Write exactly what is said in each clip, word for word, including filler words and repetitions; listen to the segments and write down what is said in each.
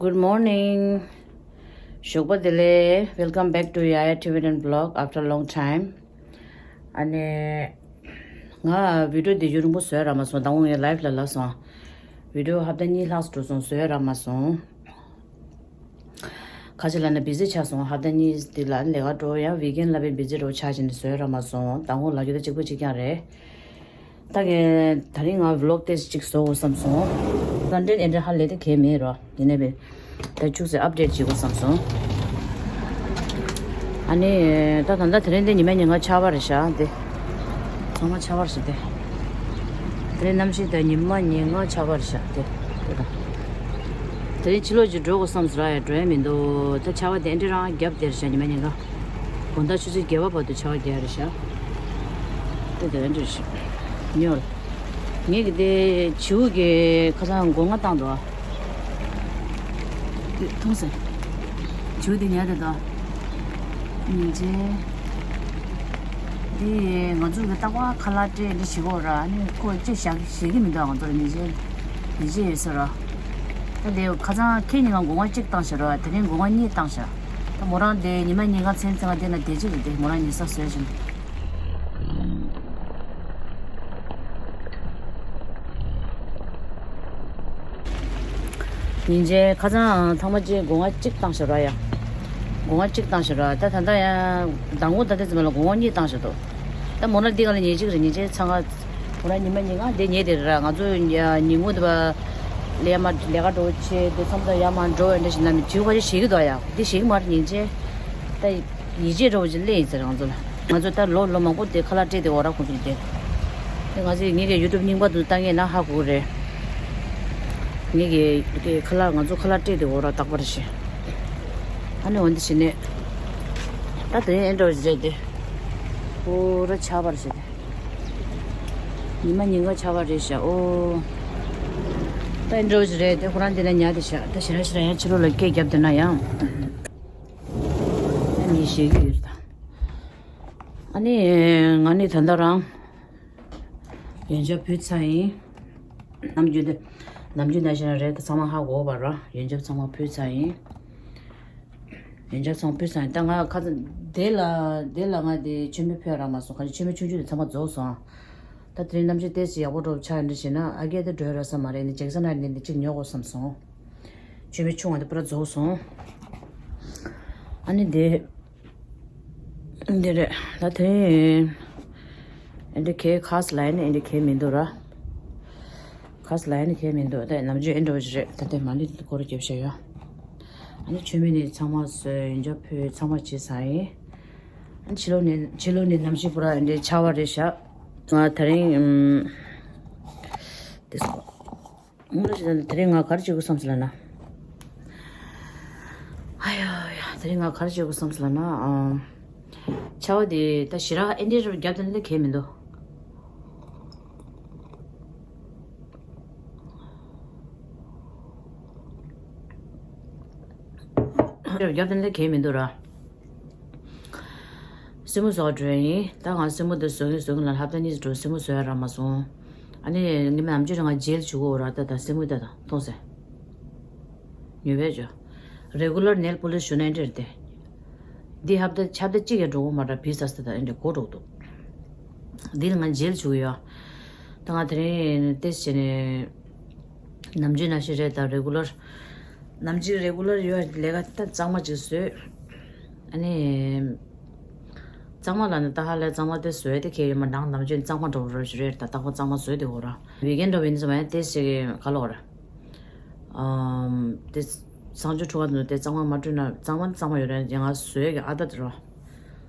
Good morning. ཞོགས་པ་བདེ་ལེགས། Welcome back to Yaya Tibetan vlog after a long time. ཨ་ནི། ང་བི་ཌི་ཡོ་དེ་རྒྱུན་རིང་པོ་བཟོས་རག་མ་སོང་། དང་པོ་ངས་ལའིབ་ལ་ལབ་སོང་། བི་ཌི་ཡོ་ཧབ་ཏ་གཉིས་ལྷག་འགྲོ་སོང་། བཟོས་རག་མ་སོང་། ཁ་ཅིག་ལབ་ན་བི་ཟི་ཆགས་སོང་། ཧབ་ཏ་གཉིས་དེ་ལ་ལས་ཀ་འགྲོ། ཡང་ཝིག་ཨེན་ལ་བི་ཟི་འདྲ་བོ་ཆགས་བྱས་ནས་བཟོས་རག་མ་སོང་། དང་པོ་ལབ་རྒྱུ་དེ་གཅིག་པ་གཅིག་རྐྱང་རེད། ད་གིན་ད་རིང་ང་ཝི་ལོག་ཏོག་ཙམ་ཅིག་བཟོ་དགོས་བསམ་སོང་། ཀོན་ཊེན་ཊི་ཨེ་འདྲ་ཧ་ལས་ཏེ་གང་ཡང་མེད་རོ། ཡིན་ནའི་བས་ད་ཅུང་ཟད་ཨབ་ཌེཊ་བྱེད་དགོས་བསམ་སོང་། ཨ་ནི་ད་ད་ལྟ་དེ་རིང་འདི་ཉི་མ་ཉིན་གང་ཆར་པ་རེད་ཤག་འདི། ཚང་མ་ཆར་པ་རེད་ཤག་འདི། དེ་རིང་གནམ་གཤིས་ད་ཉི་མ་ཉིན་གང་ཆར་པ་རེད་ཤག་འདི། འདི་དང་། དེ་རིང་ཕྱི་ལོགས་ཅིག་འགྲོ་དགོས་བསམ་སོང་ར། ཡ་འགྲོ་ཡ་མི་འདུག་ད་ཆར་པ་དེ་འདྲ་རང་བརྒྱབ་བསྡད་རེད་ཤག་ཉི་མ་ཉིན་གང་། དགོང་དག་ཆུ་ཚོད་བརྒྱད་པ་བར་དུ་ཆར་པ་རྒྱག་རེད་ཤག་དེ་དེ་འདྲ་ཞིག་ཉོར། ངས་གི་དེ་བྱིའུ་གི་ཁ་སང་སྒོ་ང་བཏང་འདུག་ཨ། དེ་མཐོང་སོང་། བྱིའུ་དེ་ཉལ་བསྡད་འདུག་ཉིན་བྱེད། དེ་ང་ཚོ་གི་རྟག་པར་ཁ་ལག་སྤྲད་འདི་བྱེད་དགོས་ར། ཨ་ནི་ཁོ་ཅི་བྱ་བྱེད་ཀྱི་མི་འདུག་ང་ཚོ་ལ་ཉིན་བྱེད། ཉིན་བྱེད་ཡོད་ས་ར། ད་དེ་ཁ་སང་ཁྱེད་ཉིན་གང་སྒོ་ང་གཅིག་བཏང་ཤག་ར། དེ་རིང་སྒོ་ང་གཉིས་བཏང་ཤག་ད་མོ་རང་དེ་ཉི་མ་ཉིན་གང་མཚན་མཚན་ང་དེ་ན་བསྡད་ཀྱི་རེད་དེ། མོ་རང་ཉལ་ས་བཟོས་བྱུང་། ཉིན་བྱེད་ཁ་སང་ཚང་མ་ཅིག་སྒོ་ང་གཅིག་བཏང་ཤག་ར་ཡ། སྒོ་ང་གཅིག་བཏང་ཤག་ར། ད་ད་ལྟ་ཡང་དང་པོ་ད་ལྟ་ཙམ་ལ་སྒོ་ང་གཉིས་བཏང་ཤག་འདུག་ད་མོ་རང་འདི་ག་ལ་ཉལ་གཅིག་རེད། ཉིན་བྱེད་ཚང་ང་། མོ་རང་ཉི་མ་ཉིན་གང་དེ་ཉལ་དེ་ར། ང་ཚོ་ཉ་ཉིན་གུང་དེ་བ་ལས་མ་ལས་ཀ་འགྲོ་ཆེ་དེ་མཚམས་དང་ཡར་མར་འགྲོ་འདྲ་ཞིག་ན་མི་བྱིའུ་ཁ་ཤས་ཤི་གི་འདུག་ཡ། དེ་ཤི་གི་མ་རེད། ཉིན་བྱེད་ད་ཡིད་ཆེས་འགྲོ་བ་ཅིག་སླེབས་ཡིན་ཟེར། ང་ཚོ་ལ་ང་ཚོ་ད་ལོ་ལོ་མང་པོ་དེ་ཁ་ལག་སྤྲད་དེ་འོ་ར་ཁོང་ཚོ་དེ། དེ་ང་ཚོས་ངེད་ཀྱི་ཡུ་ཊུབ་རྙིང་པ་དུ་ལྟ་ངེས་ན་ཧ་གོ་རེད། ངེད་ཀྱི་དེ་ཁ་ལག་ང་ཚོ་ཁ་ལག་སྤྲད་དེ་འོ་ར་རྟག་པར་ཤི། ཨ་ནི་འོན་ཏེ་ཤི་ནས། ད་དེ་ཨེ་འགྲོ་བ་ཅིག་རེད་དེ། འོ་ར་ཆར་པ་རེད་ཤི་དེ། ཉི་མ་ཉིན་གང་ཆར་པ་རེད་ཤག་ཨོ། ད་ཨེ་འགྲོ་བ་ཅིག་རེད་དེ། ཁོ་རང་དེ་ན་ཉལ་དེ་ཤག་ད་ཞེ་དྲག་ཞེ་དྲག་ཡང་ཕྱི་ལོགས་ལ་སྐད་བརྒྱབ་དེ་ན་ཡང་། ཨ་ནི་ཞེད་ཀྱི་ཡོད་ད། ཨ་ནི་ང་ནི་ད་ལྟ་རང་ཡོན་ཆབ་ཕུལ་ཚར་ཡིན། ནམ་རྒྱུན་དེ་ནམ་རྒྱུན་ནང་བཞིན་རེད་དེ། ཚང་མ་ཧ་གོ་བ་ར། ཡོན་ཆབ་ཚང་མ་ཕུལ་ཚར་ཡིན། ཡོན་ཆབ་ཚང་ཕུལ་ཚར་ཡིན། ད་ང་ཁ་སང་དེ་ལ་དེ་ལ་ང་དེ་མཆོད་མེ་ཕུལ་རག་མ་སོང་། ཁ་ཅིག་མཆོད་མེ་ཆུང་ཆུང་དེ་ཚང་མ་རྫོགས་སོང་། ད་དེ་རིང་གནམ་གཤིས་ཏོག་ཙམ་ཡག་པོ་འགྲོ་ཆགས་འདྲ་བྱས་ན་ཨ་རྒས་དེ་འགྲོ་རག་ས་མ་རེད། ནི་ཇེག་སན་ཧའེཊ་ནས་འདི་གཅིག་ཉོ་དགོས་བསམ་སོང་། མཆོད་མེ་ཆུང་བ་དེ་པུ་ར་རྫོགས་སོང་། ཨ་ནི་དེ། འདི་རེད། ད་དེ་རིང་། ཨེ་འདྲ་གས་ཁ་སི་ལ་ཡིན་ཨེ་འདྲ་གས་མི་འདུག་ར། ཁ་སི་ལ་ཡིན་གས་མི་འདུག་ད་ནམ་རྒྱུན་ཨེ་འདྲ་བ་ཞིག་རེད། ད་དེ་མ་ཎི་སྐོར་རྒྱབ་བཞག་ཡོད། ཨ་ནི་མཆོད་མེ་ནི་ཚང་མ་བཟོས། ཡོན་ཆབ་ཕུལ། ཚང་མ་བྱས་ཚར་ཡིན། ཨ་ནི་ཕྱི་ལོགས་ནས་ཕྱི་ལོགས་ནས་གནམ་གཤིས་པུ་ར་ཨེ་འདྲ་ཆར་པ་རེད་ཤག་ང་དེ་རིང་ཨམ། དེ་སོ། དངོས་གནས་བྱས་ན་དེ་རིང་ང་ག་རེ་བྱེད་དགོས་བསམ་སོང་ལབ་ན། ཨ་ཡ་ཡ། དེ་རིང་ང་ག་རེ་བྱེད་དགོས་བསམ་སོང་ལབ་ན། ཨམ། ཆར་པ་དེ་ད་ཞེ་དྲག་ཨེ་འདྲའི་རུ་བརྒྱབ་དེ་ནི་གས་མི་འདུག་རུ་བརྒྱབ་དེ་ནི་གས་མི་འདུག་ར། སེན་མོ་བཟོ་འགྲོ་ཡ་ཡིན། ད་ང་སེན་མོ་འདི་བཟོ་གིན་བཟོ་གིན་ལ་ལྷ་བདག་གཉིས་སུ་འགྲོ། སེན་མོ་བཟོ་ཡ་རག་མ་སོང་། ཨ་ནི་ངས་མ་ནམ་རྒྱུན་རང་ང་ཇེལ་བྱུག་གོ་ར། ད་ད་སེན་མོ་ད་ད་མཐོང་སེ། ཉོས་པས་ཇོ། རེ་གུ་ལར་ནེལ་པོ་ལིཤ་ཞུ་ན་འདྲེར་དེ། འདི་ཧབ་ད་ཆ་ད་གཅིག་ཡང་འགྲོ་གོ་མ་ར། བི་ས་ས་ད་འདྲེ་གོ་འགྲོ་འདུག་འདི་ལ་ང་ཇེལ་བྱུག་ཡོད། ད་ང་དེ་རིང་ཏེས་བྱས་ནས། ནམ་རྒྱུན་ནང་བཞིན་རེད། ད་རེ་གུ་ལར། ནམ་རྒྱུན་རེ་གུ་ལར་ཡོད་ལས་ཀ་ད་གཙང་མ་ཅིག་བཟོས། ཨ་ནི། གཙང་མ་ལ་ནི་ད་ཧ་ལས་གཙང་མ་དེ་བཟོས་དེ་ཁེལ་ཡོད་མ། ནང་ནམ་རྒྱུན་གཙང་མ་འགྲོ་རོགས་རེད། ད་རྟག་པར་གཙང་མ་བཟོས་དེ་འོ་ར། ཝི་ཀེན་འགྲོ་བའི་ནི་ཚོ་མ་ཡང་ཏེས་ཞིག་ག་ལོག་ར། ཨམ། དེ་གསང་སྤྱོད་ཕྲུ་གུ་ཚོ་དེ་གཙང་མ་མ་བཀྲུས་ན། གཙང་མ་ནི་གཙང་མ་ཡོད་རེད། ཡང་ང་བཟོས་ཀྱི་ཨ་ད་དེ་རོ།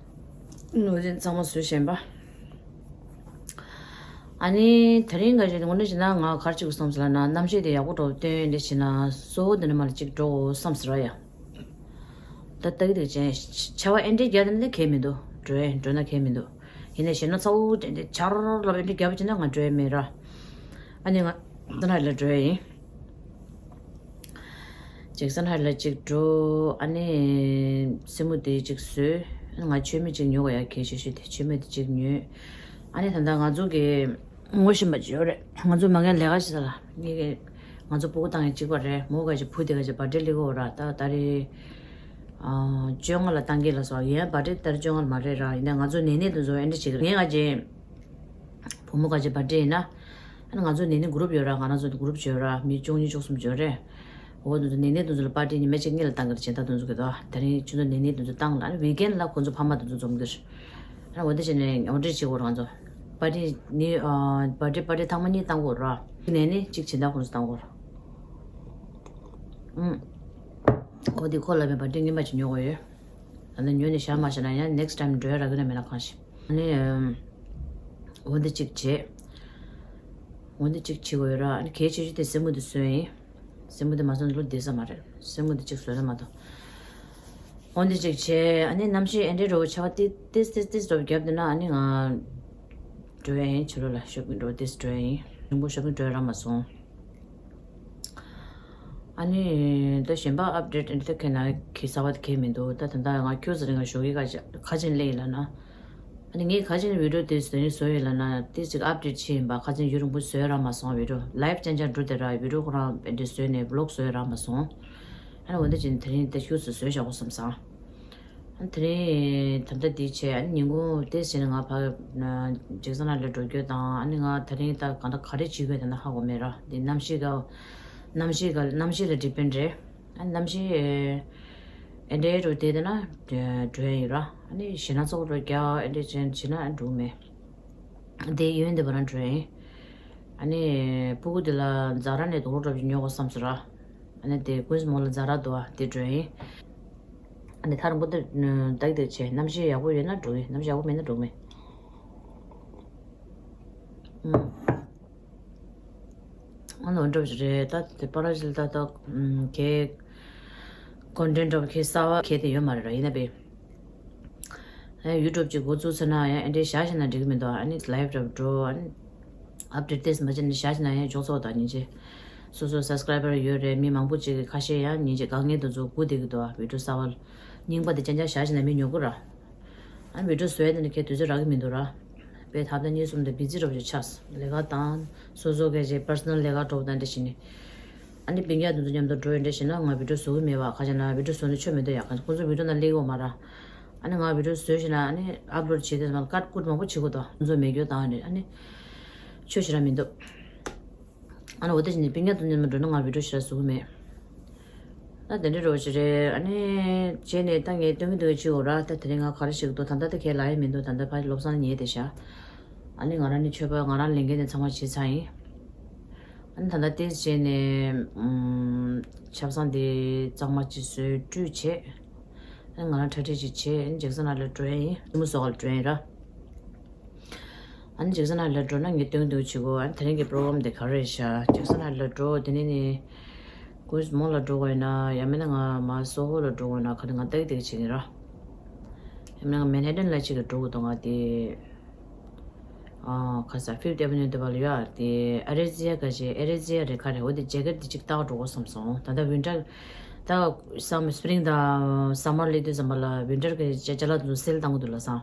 ནོར་འཛིན་གཙང་མ་བཟོས་བཞིན་པ། ཨ་ནི་དེ་རིང་ག་ཞིག་དངོས་གནས་བྱས་ན་ང་ག་རེ་བྱེད་དགོས་བསམ་སོང་ལབ་ན། གནམ་གཤིས་དེ་ཡག་པོ་འགྲོ་བསྟན་འདི་བྱས་ན་གཙོ་བོ་འདི་ནི་མ་ལ་གཅིག་འགྲོ་དགོས་བསམ་སོང་ར་ཡ། ད་ལྟ་གི་དེ་ཅན་ཆར་པ་ཨེ་འདྲའི་རྒྱག་དེ་ནི་གས་མི་འདུག་འགྲོ་ཡ་འགྲོ་ན་གས་མི་འདུག་ཡིན་ནའི་ཞེ་ན་ཚ་བོ་དེ་འདྲའི་ཆར་ལ་ཨེ་འདྲའི་རྒྱབ་བྱས་ན་ང་འགྲོ་ཡ་མེད་ར། ཨ་ནི་ང་ད་ན་ལ་འགྲོ་ཡ་ཡིན། ཇེག་སན་ཧའེཊ་ལ་གཅིག་འགྲོ། ཨ་ནི་སེན་མོ་དེ་གཅིག་བཟོས། ང་མཆོད་མེ་གཅིག་ཉོ་ག་ཡ་གལ་ཆེ་ཤོས་དེ་མཆོད་མེ་དེ་གཅིག་ཉོས། ཨ་ནི་ད་ལྟ་ང་ཚོ་གི་ངོ་ཤེས་པ་ཅིག་ཡོད་རེད། ང་ཚོ་མ་གན་ལས་ཀ་བྱེད་ས་ལ་ངེད་ཀྱི་ ང་ཚོ་སྤུ་གུ་བཏང་ཡས་གཅིག་པ་རེད། མོ་ག་ཅིག་བུ་དེ་ག་ཅིག་བར་ཐི་ཌེ་སླེབས་ཀྱི་ཡོད་ར། ད་ད་རེས་ཨ་བཅོ་ལྔ་ལ་བཏང་གི་ལབ་སོང་། ཡིན་ཡང་བར་ཐི་ཌེ་ད་རེས་བཅོ་ལྔ་ལ་མ་རེད་ར། ཡིན་ནའི་ང་ཚོ་ནད་ནད་དེ་ཚོ་ཨེ་འདྲ་བྱེད་ཀྱི་རེད། ངས་ང་ཅིག་བུ་མོ་ག་ཅིག་བར་ཐི་ཌེ་ཡིན་ན། ཨ་ནི་ང་ཚོ་ནད་ནད་གུ་རུབ་ཡོད་ར། ང་རང་ཚོ་གུ་རུབ་བྱོས་ར། མི་བཅུ་གཉིས་བཅུ་གསུམ་བྱོས་རེད། འོ་དེ་ཚོ་ནད་ནད་དེ་ཚོ་ལ་པར་ཊི་ཉི་མ་གཅིག་གཉིས་ལ་བཏང་གི་རེད། བྱེད་ད་དེ་ཚོ་གི་དོ། དེ་རིང་ཁྱོད་ཚོ་ནད་ནད་དེ་ཚོ་བཏང་ལ། ཨ་ནི་ཝིག་ཨེན་ལ་ཁོ་ཚོ་ཕ་མ་དེ་ཚོ་འཛོམས་གི་རེད། ཨ་ནི་འོ་དེ་བྱས་ནས་ངོ་སྤྲོད་བྱེད་དགོས་ར། ང་ཚོ་པར་ཊི་ནི་ཨ་བར་ཐི་ཌེ་པར་ཐི་ཌེ་ཐེངས་མ་གཉིས་བཏང་དགོས་ར། ནད་ནད་གཅིག་བྱེད་ད་ཁོ་ཚོ་བཏང་དགོས་ར། ཨུམ། འོ་དེ་ཁོ་ལ་བའི་བར་ཐི་ཌེ་རྔན་པ་ཅིག་ཉོ་དགོས་ཡོད། ད་ནི་ཉོས་ནས་བཞག་མ་བཞག་ན་ཡང་ནེག་སི་ཊའིམ་འགྲོ་ཡ་རག་གི་ན་མེད་ན་གང་ཤེས། ཨ་ནི་ཨམ། འོ་འདི་གཅིག་བྱས། འོ་འདི་གཅིག་བྱེད་དགོས་ཡོད་ར། ཨ་ནི་གལ་ཆེ་ཤོས་དེ་སེན་མོ་འདི་བཟོས་ཡིན། སེན་མོ་འདི་མ་བཟོས་ན་ལོ་བསྡད་ས་མ་རེད། སེན་མོ་འདི་གཅིག་བཟོས་ན་མ་གཏོགས། འོ་འདི་གཅིག་བྱས། ཨ་ནི་གནམ་གཤིས་ཨེ་འདྲའི་འདྲ་བོ་ཆར་པ་ཏིས་ཏིས་ཏིས་ཏིས་འདྲ་བོ་བརྒྱབ་འདུག་ན། ཨ་ནི་ང་འགྲོ་ཡ་ཡིན། ཕྱི་ལོགས་ལ་ཤོ་པིང་འགྲོ་ཏིས་འགྲོ་ཡ་ཡིན། རིང་པོ་ཤོ་པིང་འགྲོ་ཡ་རག་མ་སོང་། ཨ་ནི་ད་གཞན་པ་ཨབ་ཌེ་ཊི་འདི་ཁེ་ན་ཁེ་གསར་པ་དེ་ཁེ་མི་འདུག། ད་ད་ལྟ་ང་ཁྱོད་ཚོ་རིང་ལ་ཞོགས་ཀྱི་ཁ་ཆེན་ལེ་ཡིན་ལ་ན། ཨ་ནི་ངས་ཁ་ཆེན་བི་ཌིའོ་དེ་བཟོས་ནས་བཟོས་ཡིན་ལ་ན། དེ་ཅིག་ཨབ་ཌེ་ཊི་བྱས་ཡིན་པ། ཁ་ཆེན་ཡུན་རིང་པོ་བཟོས་རག་མ་སོང་། བི་ཌིའོ་ལའིབ་ཅན་ཅན་འགྲོ་དེ་ར་བི་ཌིའོ་ཁོ་རང་འདི་བཟོས་ནས་བི་ལོག་བཟོས་རག་མ་སོང་། ཨ་ནི་འོ་འདི་ཅིག་དེ་རིང་དེ་ཁྱོད་ཚོ་བཟོས་བཞག་གོ་བསམ་སོང་། དེ་རིང་ད་ལྟ་འདི་བྱས། ཨ་ནི་ཉིན་གུང་དེ་བྱས་ནས་ང་ཕ་ཇེག་སན་ལ་འགྲོ་རྒྱུ་དང་། ཨ་ནི་ང་དེ་རིང་ད་གང་ལྟར་ག་རེ་བྱེད་དགོས་དེ་ན་ཧ་གོ་མེད་ར། འདི་གནམ་གཤིས་ཀ་གནམ་གཤིས་ཀ་གནམ་གཤིས་ལ་ཌི་པེན་ཌི་རེད། ཨ་ནི་གནམ་གཤིས་ཨེ་འདྲའི་རུ་དེ་དེ་ན་འགྲོ་ཡ་ཡིན་ར། ཨ་ནི་ཞེ་ན་ཚོགས་རུ་རྒྱག་ཨེ་འདྲ་བྱས་བྱས་ན་འགྲོ་མེད། དེ་ཡོན་དེ་བ་རང་འགྲོ་ཡིན། ཨ་ནི་སྤུ་གུ་དེ་ལ་ཛ་ར་ནས་དུག་ལོག་འདྲ་པོ་ཅིག་ཉོ་དགོས་བསམ་སོང་ར། ཨ་ནི་དེ་ཀུན་སི་མོལ་ལ་ཛ་ར་འདུག་ཨ། དེ་འགྲོ་ཡིན། ཨ་ནི་ཐག་རིང་པོ་དེ་ཏག་ཏག་བྱས། གནམ་གཤིས་ཡག་པོ་ཡོད་ན་འགྲོ་གི། གནམ་གཤིས་ཡག་པོ་མེད་ན་འགྲོ་མེད། ཨ་ནི་འདྲ་པོ་ཅིག་རེད། ད་དེ་པར་ཅིག་ད་ད་གའི་ཀོན་ཊེན་ཊི་འདྲ་པོ་གའི་གསར་པ་གའི་དེ་ཡོད་མ་རེད་ར། ཡིན་ན་བས། ཨེ་ཡུ་ཊུབ་ཅིག་འགོ་བཙུགས་ཚར་ན་ཡང་ཨེ་འདྲའི་བཞག་བཞག་ན་འགྲིག་གི་མི་འདུག། ཨ་ནི་ལའིབ་འདྲ་པོ་འགྲོ། ཨ་ནི་ཨབ་ཌེ་ཊི་ཏོག་ཙམ་མ་བྱས་ན་བཞག་བཞག་ན་ཡང་ཅུང་ཙམ་ད་སྙིང་རྗེ། སོ་སོ་སབ་སི་ཀ་རའི་བར་ཡོད་རེད། མི་མང་པོ་ཅིག་གི་ཁ་ཤས་ཡང་སྙིང་རྗེ། དཀའ་ངལ་དེ་ཚོ་སྒུག་བསྡད་ཀྱི་འདུག། ཨ་བི་ཌིའོ་གསར་པ་རྙིང་པ་དེ་རྐྱང་རྐྱང་བཞག་བཞག་ན་མི་ཉོ་གི་ར། ཨ་ནི་བི་ཌིའོ་བཟོ་ཡ་དེ་ནི་ཁྱེད་དུས་ཚོད་རག་གི་མི་འདུག་ར། དཔེ་ད་ལྟ་གཉིས་གསུམ་དེ་བི་ཛི་འདྲ་པོ་ཅིག་ཆགས་སོང་། ལས་ཀ་དང་སོ་སོ་སྐད་ཆའི་པར་སོ་ནལ་ལས་ཀ་འདྲ་པོ་དང་འདྲ་བྱས་ནས། ཨ་ནི་སྤུན་ཀྱག་དེ་ཚོ་མཉམ་དུ་འགྲོ་ཡོང་འདྲ་བྱས་ན་ང་བི་ཌིའོ་བཟོ་གི་མེད་པ། ཁ་ཅིག་ན་བི་ཌིའོ་བཟོ་ན་ཆོ་མི་འདུག་ཡ། ཁ་ཅིག་ཁོང་ཚོ་བི་ཌིའོ་ནང་སླེབས་ཀྱི་ཡོད་མ་རེད། ཨ་ནི་ང་བི་ཌིའོ་བཟོས་བྱས་ན་ཨ་ནི་ཨབ་ལོཌ་བྱེད་དུས་ཙམ་པ་ཀཊ་ཀུཊ་མང་པོ་བྱེད་དགོས་འདུག། ཁོང་ཚོ་མེད་རྒྱུ་དང་ཨ་ནི་ཆོ་ཞེ་དྲག་མི་འདུག། ཨ་ནི་འོ་དེ་བྱས་ནས་སྤུན་ཀྱག་དེ་ཚོ་མཉམ་དུ་འགྲོ་ན་ང་བི་ཌིའོ་ཞེ་དྲག་བཟོ་གི་མེད། ད་དེ་འདྲ་འདྲ་པོ་ཅིག་རེད། ཨ་ནི་བྱས་ནས་ད་ངས་སྟོན་གྱི་འདུག་ཅིག་འོ་ར། ད་དེ་རིང་ང་ག་རེ་བྱེད་ཀྱི་འདུག། ད་ལྟ་ད་ཁས་ལ་ཡེ་མི་འདུག། ད་ལྟ་ཕར་བློ་བཟང་ཉལ་བསྡད་ཤག། ཨ་ནི་ང་རང་ནི་མཆོད་པ་ང་རང་ལས་འགན་ནི་ཚང་མ་བྱས་ཚར་ཡིན། ཨ་ནི་ད་ལྟ་ཏོག་ཙམ་བྱས་ནས་ཨམ་ཆབ་གསང་དེ་གཙང་མ་ཅིག་བཟོས་བཀྲུས་བྱས། ཨ་ནི་ང་རང་གྲ་སྒྲིག་ཅིག་བྱས། ཨ་ནི་ཇེག་སན་ལ་འགྲོ་ཡ་ཡིན། སྲིན་མོ་བཟོ་ག་ལ་འགྲོ་ཡ་ཡིན་ར། ཨ་ནི་ཇེག་སན་ཨའི་ལེན་ཌ་འགྲོ་ན་ངས་སྟོན་འདུག་བྱེད་དགོས། ཨ་ནི་དེ་རིང་གི་པྲོ་གྲམ་དེ་ག་རེ་རེད་ཤག། ཇེག་སན་ཨའི་ལེན་ཌ་འགྲོ། དེ་ནས་ནི་ཀུན་སི་མོལ་ལ་འགྲོ་དགོས་ན། ཡང་མིན་ན་ང་མ་སོ་ཧོ་ལ་འགྲོ་དགོས་ན། ག་དེ་ང་ཏག་ཏག་བྱེད་ཀྱི་ར། ཡང་མིན་ན་ང་མན་ཧེ་ཊན་ལ་ཅིག་གི་འགྲོ་དགོས་འདུག། ང་དེ་ཨ་ག་ས་ཕིཕ་ཨེ་ཝེ་ནིའུ་དེ་བ་ལ་ཡོད་དེ། ཨེ་རེ་ཛི་ཡ་ག་ཅེ་ཨེ་རེ་ཛི་ཡ་རེད་ག་རེད། འོ་དེ་ཇེ་ཀེཊ་དེ་ཅིག་ལྟ་ག་འགྲོ་དགོས་བསམ་སོང་། ད་ལྟ་ཝིན་ཊར་ད་སམ་སི་པྲིང་དང་སམ་མར་སླེབས་དུས་ཙམ་པ་ལ་ཝིན་ཊར་གི་ཅ་ཅ་ལག་དེ་ཚོ་སེལ་བཏང་གི་འདུག་ལབ་སོང་།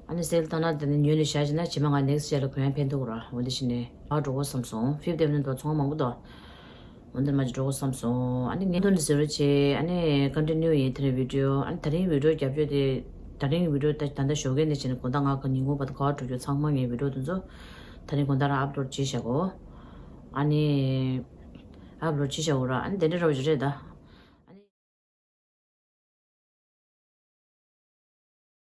ཨ་ནི་སེལ་བཏང་ན་དེ་ནི་ཉོས་ནས་བཞག་བྱས་ན་རྗེས་མ་ང་ནེག་སི་ཊི་ཡར་ལ་གོན་ཡ་ཕན་ཐོགས་ར། འོ་དེ་བྱས་ནས་ཨ་འགྲོ་དགོས་བསམ་སོང་། ཕིཕ་ཨེ་ཝེ་ནིའུ་དུ་ཚོང་ཁང་མང་པོ་འདུག། འོ་དེར་མ་ཅིག་འགྲོ་དགོས་བསམ་སོང་། ཨ་ནི་ངས་ཐོན་ཟེར་བ་བྱས། ཨ་ནི་ཀོན་ཊི་ནིའུ་ཡིན་དེ་རིང་བི་ཌིའོ། ཨ་ནི་དེ་རིང་བི་ཌིའོ་རྒྱབ་སྐྱོར་དེ་དེ་རིང་བི་ཌིའོ་ད་ད་ལྟ་ཞོགས་ཀས་ནས་བྱས་ནས་དགོང་དག་ང་གི་ཉིན་གུང་བར་དུ་ག་པར་འགྲོ་རྒྱུ་ཚང་མ་ངས་བི་ཌིའོ་དེ་ཚོ་དེ་རིང་དགོང་དག་རང་ཨབ་ལོཌ་བྱས་བཞག་གོ། ཨ་ནི་ཨབ་ལོཌ་བྱས་བཞག་གོ་ར། ཨ་ནི་དེ་འདྲ་འདྲ་པོ་ཅིག་རེད་ད།